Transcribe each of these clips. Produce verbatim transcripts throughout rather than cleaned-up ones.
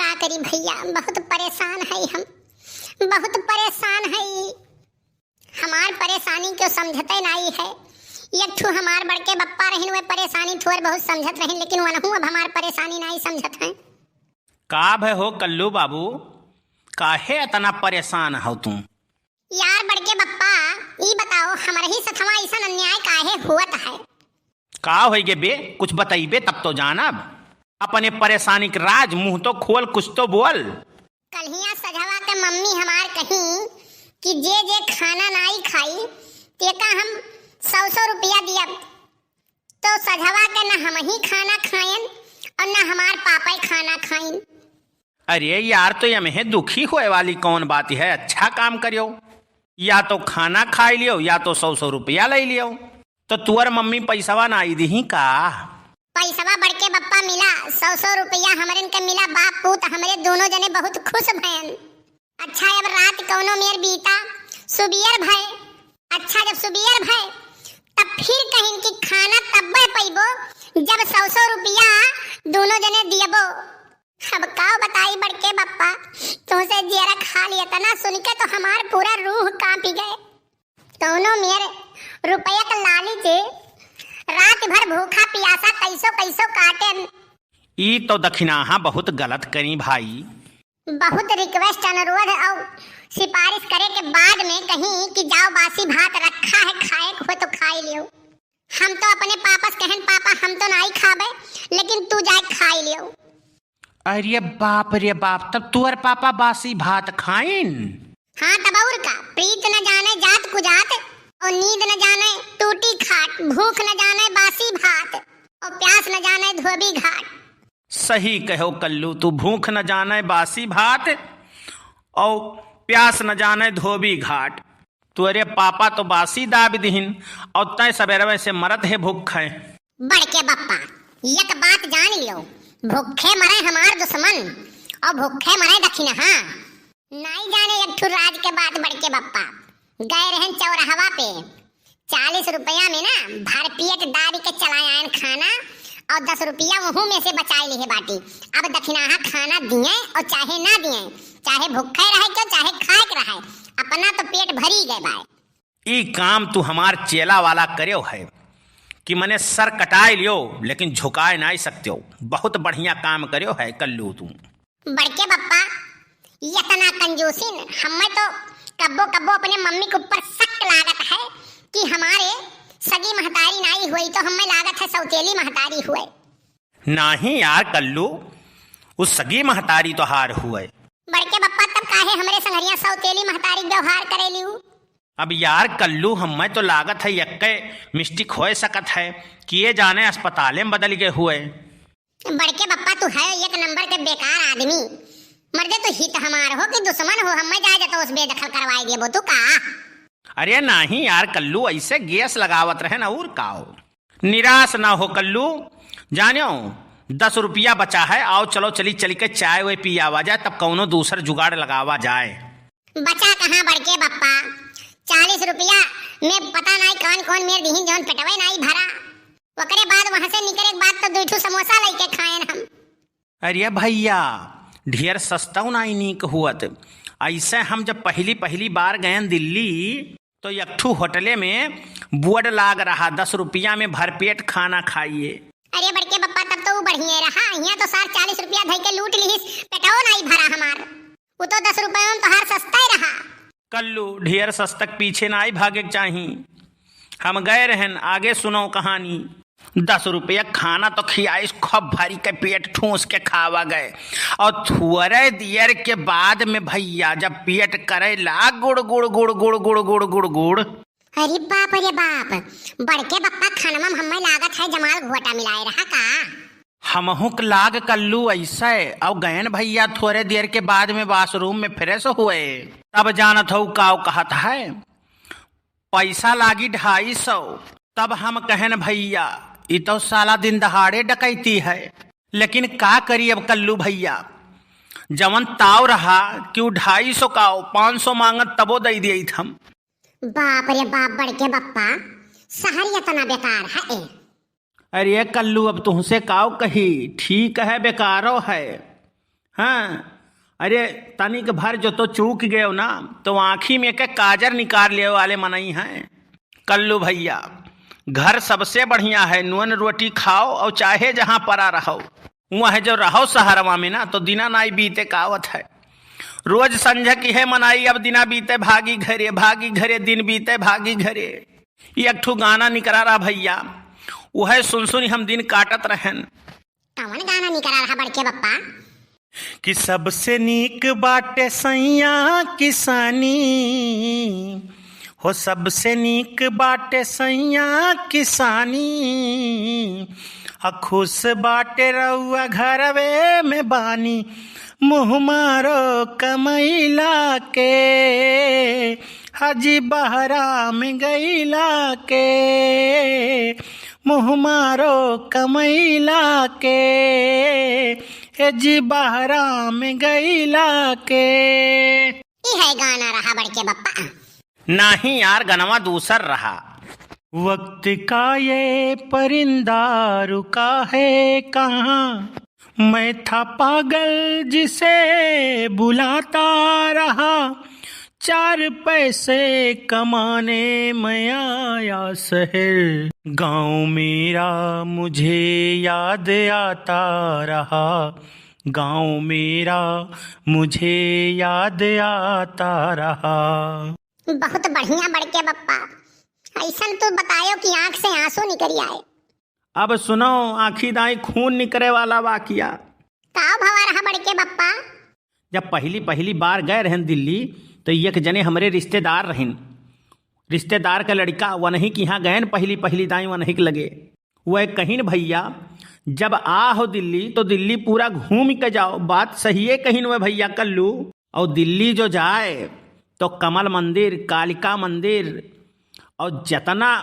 का करी भइया, बहुत परेशान हई हम, बहुत परेशान हई। हमार परेशानी केउ समझते नाई है। एक ठू हमार बड़के बप्पा रहिन, वे परेशानी थोर बहुत समझत रहिन, लेकिन वनहू अब हमार परेशानी नाई समझत हैं। का भय हो कल्लू बाबू, काहे इतना परेशान हो तू? यार बड़के बप्पा, ई बताओ, हमरही सथवा अइसन अन्याय काहे हुअत है? का होइगे बे, कुछ बतइबे तब तो जानब। अपने परेशानी के राज मुँह तो खोल, कुछ तो बोल। कल्हिया सझवा के मम्मी हमार कहीं कि जे जे खाना नाई खाई, तेका हम सौ सौ रुपया दियब। तो सझवा के न हमही खाना खाएन और न हमार पापा ही खाना खाइन। अरे यार, तो यमहे दुखी होए वाली कौन बात है? अच्छा काम करियो, या तो खाना खाई लियो या तो सौ सौ रुपया ले लियो। तो तुअर मम्मी पैसवा नाई दिही का? पैसवा बड़के बप्पा मिला, सौ सौ रुपया हमरन के मिला, बाप पूत हमरे दोनों जने बहुत खुश भयन। अच्छा, अब रात कौनो मेर बीता, सुबियर भय। अच्छा, जब सुबियर भय, तब फिर कहिन कि खाना तब्बे पइबो, जब सौ सौ रुपया दोनों जने दियबो। अब का बताई बड़के बप्पा, तुमसे जियरा खाली इतना सुन के तो हमार पूरा रूह कांपी गए। कौनो मेर रुपया के लालच, रात भर भूखा पियासा कैसो कैसो काटेन। ई तो दखिनाहा बहुत गलत करी भाई। बहुत request, अनुरोध और सिफारिश करे के बाद में कहीं कि जाओ बासी भात रखा है, खाए के हो तो खाई लियो। हम तो अपने पापा से कहन, पापा हम तो नाई खाबे, लेकिन तू जाए खाई लियो। अरे बाप रे बाप, तब तुअर पापा बासी भात खाइन? हाँ, तब और का, प्रीत न जाने जात कुजात, और नींद न जाने टूटी खाट, भूख न जाने बासी भात, और प्यास न जाने धोबी घाट। सही कहो कल्लू, तू भूख न जाने बासी भात और प्यास न जाने धोबी घाट। तुअरे पापा तो बासी दाब दिहिन और तय सबेरवे से मरत है भूखे। बड़के बप्पा, एक बात जान लियो, भूखे मरे हमार दुश्मन और भूखे मरे दखिनहा। नाई जाने एक ठू राज के बात बड़के बप्पा। गए रहन चौराहवा पे, चालीस रुपया में ना भरपेट दाबि के चला आयन खाना, और दस रुपया वहू में से बचाए लिहे बाटी। अब दखिनाहा खाना दिए और चाहे ना दिए, चाहे भूखे रहे क्यों, चाहे खाए के रहे, अपना तो पेट भरी गए बाय। ई काम तू हमार चेला वाला करेव है कि मने सर कटाए लियो, लेकिन झुकाए नाई सकतेव। बहुत बढ़िया काम करेव है कल्लू तू। बड़के बप्पा, इतना कंजूसिन, हम्मे तो कब्बो कब्बो अपने मम्मी के ऊपर शक लागत है कि हमारे सगी महतारी नाई हुई तो हम्मे लागत है सौतेली महतारी हुए। नाहीं यार कल्लू, उ सगी महतारी तोहार हुए। बड़के बप्पा, तब काहे हमरे संगरिया सौतेली महतारी व्यवहार करे लियू? अब यार कल्लू, हम्मे तो लागत है यक्के mistake होए सकत है, किए जाने अस्पताले में बदल गए हुए। बड़के बप्पा, तू है एक नंबर के बेकार आदमी। मर्दे, तू हित हमार हो कि दुश्मन हो? हम्मे जाए जतोस बेदखल करवाए देबो तू का? अरे नाहीं यार कल्लू, ऐसे गैस लगावत रहे ना, और का हो? निराश ना हो कल्लू, जान्यो दस रुपया बचा है, आओ चलो चली, चली के चाय वाय पी आवा जाए, तब कौनो दूसर जुगाड़ लगावा जाए। बचा कहाँ बड़के बप्पा, चालीस रुपया में पता नाई कौन कौन मेर दिहिन जौन पेटवे नाई भरा। ओकरे बाद वहाँ से निकरे के बाद तो दुई ठू समोसा लेके खाएन हम। अरे भैया, ढेर सस्तौ नाई नीक हुअत। ऐसे हम जब पहली पहली बार गएन दिल्ली, तो एक ठू होटले में बोर्ड लाग रहा, "दस रुपया में भरपेट खाना खाइए।" अरे बड़के बप्पा, तब तो उ बढ़िया रहा। यहाँ तो सार चालीस रुपया धई के लूट लिहिस, पेटवो नाई भरा हमार। उ तो दस रुपया में तोहार सस्ता ही रहा। कल्लू, ढेर सस्तक पीछे नाई भागे के चाही। हम गए रहन, आगे सुनो कहानी। दस रुपया खाना तो खियाइस, खूब भरी के पेट ठूस के खावा गए। और थोड़े देर के बाद में भैया जब पेट करे ला गुड़ गुड़ गुड़ गुड़ गुड़ गुड़ गुड़ गुड़। अरे बाप रे बाप, बड़के बप्पा, खानवा में हम्मे लागत है जमाल घोटा मिलाए रहा का? हमहू के लाग कल्लू ऐसे, और गयन भैया थोड़े देर के बाद में बाथरूम में फ्रेश हुए, तब जानत हऊ काव कहत है, पैसा लागी ढाई सौ। तब हम कहन, "भैया, ई तो साला दिन दहाड़े डकैती है, लेकिन का करी अब कल्लू भैया, जवन ताव रहा कि उ ढाई सौ का, पाँच सौ मांगत तबो दई दियत हम।" बाप रे बाप, बड़के बप्पा, शहर इतना बेकार है ए। अरे कल्लू, अब तुहसे काव कही, ठीक है, बेकारो है, हाँ, अरे, तनिक भर जो तो चूक गयो ना, तो आँखी में के काजर निकाल लेवे वाले मनई हैं। कल्लू भइया, घर सबसे बढ़िया है, नून रोटी खाओ और चाहे जहाँ परा रहो। वह जो रहो सहरवा में ना, तो दिना नाई बीते कावत है। रोज संझ किहे मनई, अब दिना बीते भागी घरे, भागी घरे, दिन बीते भागी घरे। एक ठो गाना निकरा रहा भइया, वह सुन सुन हम दिन काटत रहेन। कवन गाना निकरा रहा बड़के बप्पा? कि सबसे नीक बाटे सैया किसानी, हो सबसे नीक बाटे सैया किसानी, आ खुश बाटे रउआ घरवे में बानी, मुँह मारो कमैला के, हजी बहरा में गैला के, मुँह मारो कमैला के, हे जी बहरा में गैला के। ई है गाना रहा बड़के बप्पा। नाही यार, गनवा दूसर रहा। वक्त का ये परिंदा रुका है कहाँ, मैं था पागल जिसे बुलाता रहा, चार पैसे कमाने मैं आया शहर। गाँव मेरा मुझे याद आता रहा, गाँव मेरा मुझे याद आता रहा। बहुत बढ़िया बड़के बप्पा, ऐसन तू बतायो कि आँख से आँसू निकरी आए। अब सुनो, आँखी दाई खून निकरे वाला वाकिया। का भवा रहा बड़के बप्पा? जब पहली पहली बार गए रहन दिल्ली, तो एक जने हमरे रिश्तेदार रहिन, रिश्तेदार के लड़का, वनही के यहाँ गएन पहली पहली दाई, वनही के लगे। वह कहिन, "भइया, जब आ हो दिल्ली, तो दिल्ली पूरा घूम के जाओ।" बात सहिए कहिन वह भइया कल्लू। और दिल्ली जो जाए, तो कमल मंदिर, कालिका मंदिर, और जतना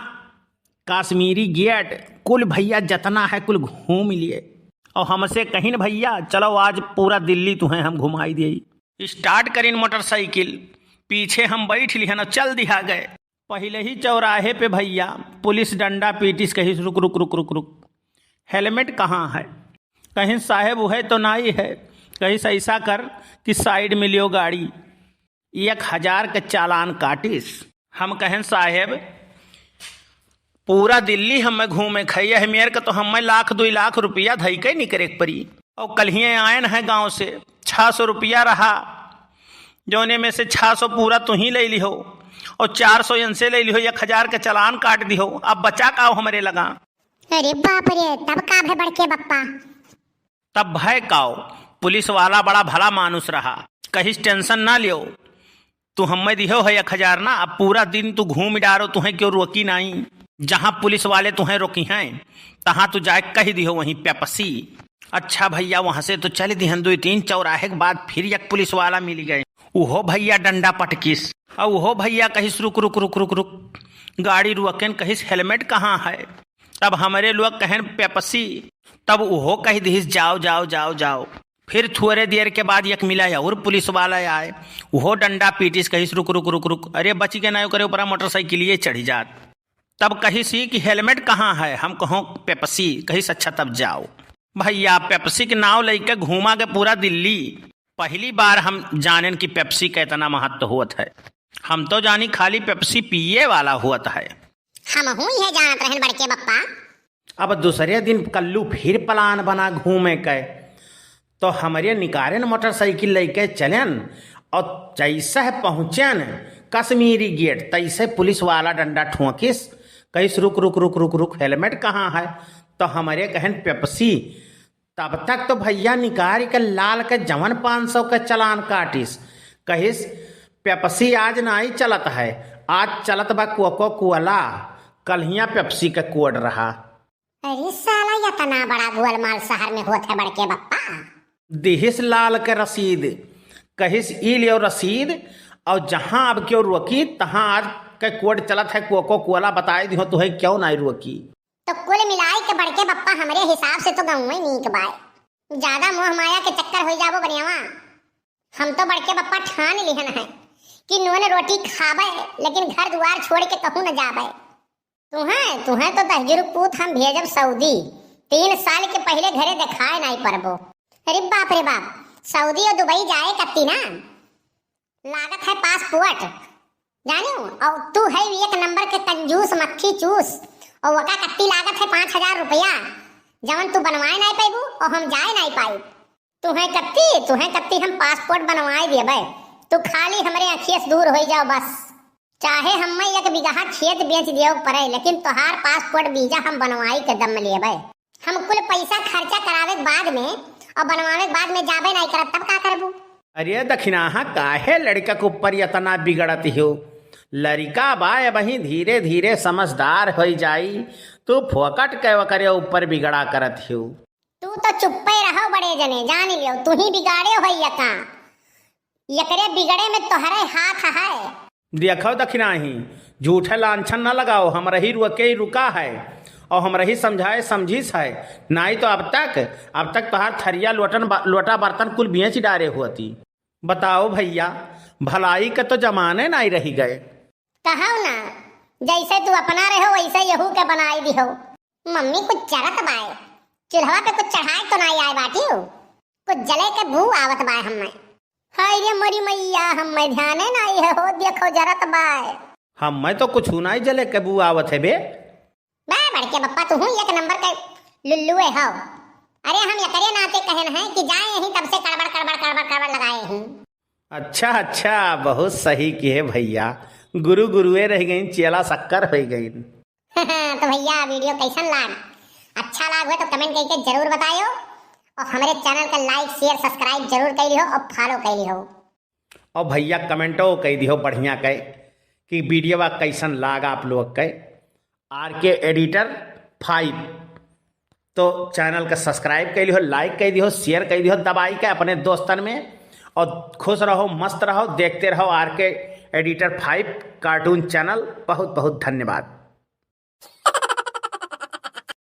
काश्मीरी गेट, कुल भइया जतना है, कुल घूम लिए। और हमसे कहिन, "भइया, चलो आज पूरा दिल्ली तुहें हम घुमाई देई।" स्टार्ट करिन मोटरसाइकिल, पीछे हम बैठ लिहन और चल दिहा गए। पहिले ही चौराहे पे भइया पुलिस डंडा पीटिस, कहिस, "रुक, रुक, रुक, रुक, रुक, हेलमेट कहाँ है?" कहिन, "साहेब, उहे तो नाई है।" कहिस, "ऐसा कर कि साइड में लियो गाड़ी।" एक हजार के चालान काटिस। हम कहेन, "साहेब, पूरा दिल्ली हमें घूमे क है, यह मेर के तो हमें लाख दुई लाख रुपया धई के निकरे के पड़ी। और कल्हिए आयन है गाँव से, छः सौ रुपया रहा, जौने में से छः सौ पूरा तुहीं ले लिहो और चार सौ इनसे ले लिहो, एक हजार के चालान काट दिहो, अब बचा का हो हमरे लगा?" अरे बाप रे, तब का भे बड़के बप्पा? तब भय काओ, पुलिस वाला बड़ा भला मानुस रहा, कहिस, "टेंशन ना लियो, तू हमें दिहो है एक हजार ना, अब पूरा दिन तू घूम डारो, तुहें क्यों रोकी नाई, जहाँ पुलिस वाले तुहें रोकी हैं, तहाँ तू जाए कहि दिहो वहीं पेप्सी।" अच्छा भइया, वहाँ से तो चल दिहन, दुई तीन चौराहे के बाद फिर एक पुलिस वाला मिल गए, उहो भइया डंडा पटकिस, और उहो भइया कहिस, "रुक, रुक, रुक, रुक, रुक।" गाड़ी रुकेन, कहिस, "हेलमेट कहाँ है?" तब हमरे लोग कहेन, "पेप्सी।" तब उहो कहि दिहिस, "जाओ, जाओ, जाओ, जाओ।" फिर थोड़े देर के बाद एक मिला और पुलिस वाला आए, उहो डंडा पीटिस, कहिस, "रुक, रुक, रुक, रुक।" अरे बच के ना ओकरे ऊपरा मोटरसाइकिलिए चढ़ी जात। तब कहिस कि "हेलमेट कहाँ है?" हम कहो, "पेप्सी।" कहिस, "अच्छा तब जाओ।" भइया, पेप्सी के नाव लइके घूमा के पूरा दिल्ली। पहली बार हम जानेन कि पेप्सी का इतना महत्व होत है। हम तो जानी खाली पेप्सी पिए वाला होत है। हमहू इहे जानत रहेन बड़के बप्पा। अब दूसरे दिन कल्लू फिर प्लान बना घूमे के, तो हमरे निकारेन मोटरसाइकिल लइके चलेन और जैसे पहुँचेन कश्मीरी गेट, तैसे पुलिस वाला डंडा ठोंकिस, कहिस, "रुक, रुक, रुक, रुक, रुक, हेलमेट कहाँ है?" तो हमरे कहेन, "पेप्सी।" तब तक तो भइया निकारि के लाल के जवन पाँच सौ के चालान काटिस, कहिस, "पेप्सी आज नाई चलत है, आज चलत बा कोको कोला।" कल्हिया पेप्सी के कोड रहा। अरे साला, इतना बड़ा गोलमाल शहर में होत है बड़के बप्पा। दिहिस लाल के रसीद, कहिस, "ई लियो रसीद, और जहाँ अब क्यों रोकी, तहाँ आज के कोड चलत है कोको कोला, बताए दिहो तुहें क्यों नाई रोकी।" तो कुल मिलाई के बड़के बप्पा, हमरे हिसाब से तो गँउवे नीक बाय। ज्यादा मोह माया के चक्कर होई जाबो बनियावा। हम तो बड़के बप्पा ठान लिहन है कि नून रोटी खाबे, लेकिन घर दुआर छोड़ के कहूँ न जाबे। तुहें, तुहें तो दहिजरू पूत हम भेजब सऊदी। तीन साल के पहिले घरे देखाए नाई परबो। अरे बाप रे बाप, सऊदी और दुबई जाए कत्ती ना, लागत है पासपोर्ट, जानियो। और तू है एक नंबर के कंजूस, मक्खी चूस, और वका कत्ती लागत है पाँच हजार रुपया, जवन तू बनवाए नाई पैबू और हम जाए नाई पाई। तुहें कत्ती, तुहें कत्ती हम पासपोर्ट बनवाए देबे, तू खाली हमरे अखिए से दूर होई जाओ बस। चाहे हम्मे एक बीघा खेत बेच दियो परे, लेकिन तोहार पासपोर्ट वीजा हम बनवाई के दम लेबे। हम कुल पैसा खर्चा करावे के बाद में और बनवावे के बाद में जाबे नाई करब, तब का करबू? अरे दखिनाहा, काहे लड़का के ऊपर इतना बिगड़त हो? लड़का बा, अबहीं धीरे धीरे समझदार होई जाई, तू फोकट के ओकरे ऊपर बिगड़ा करत हो। तू तो चुप्पे रहो बड़े जने, जान लियो, तू ही बिगाड़े हो या का? एकरे बिगड़े में तोहरे हाथ है। देखो दखिनाही, झूठे लांछन न लगाओ, हमरही रुके ही रुका है और हमरही समझाए समझिस है, नाई तो अब तक, अब तक तोहार थरिया लोटन ब-, लोटा बर्तन कुल बेच डारे होती। बताओ भैया, भलाई के तो जमाने नाई रही गए। कहो ना, जैसे तू अपना रहो वैसे यहू के बनाई दिहो। मम्मी कुछ जरत बाय, चूल्हवा पे कुछ चढ़ाए तो नाई आए बाटी हो, कुछ जले के बू आवत बाय हम्मे। हाय रे मोरी मैया, हम्मे ध्याने नाई है हो, देखो जरत बाय। हम्मे तो कुछ नाई जले के बू आवत है बे। बा बड़के बप्पा, तू हूँ एक नंबर के लुल्लुए हो। अरे हम एकरे नाते कहन है कि जाए यहीं तब से कड़बड़ कड़बड़ कड़बड़ कड़बड़ लगाए हैं। अच्छा अच्छा, बहुत सही किहे भैया, गुरु गुरुए रह गईन, चेला शक्कर हो गईन। तो भैया वीडियो कैसन लाग? अच्छा लाग हो तो कमेंट करके जरूर बतायो और हमरे चैनल का लाइक शेयर सब्सक्राइब जरूर कर लिहो और फॉलो कर लिहो। और भैया कमेंटो कह दिहो बढ़िया के कि वीडियो कैसन लाग आप लोग के। आर के एडिटर फाइव। तो चैनल का सब्सक्राइब कर लिहो, लाइक कर दिहो, शेयर कर दिहो दबाई के अपने दोस्तन में। और खुश रहो, मस्त रहो, देखते रहो आर के एडिटर फाइव कार्टून चैनल। बहुत बहुत धन्यवाद।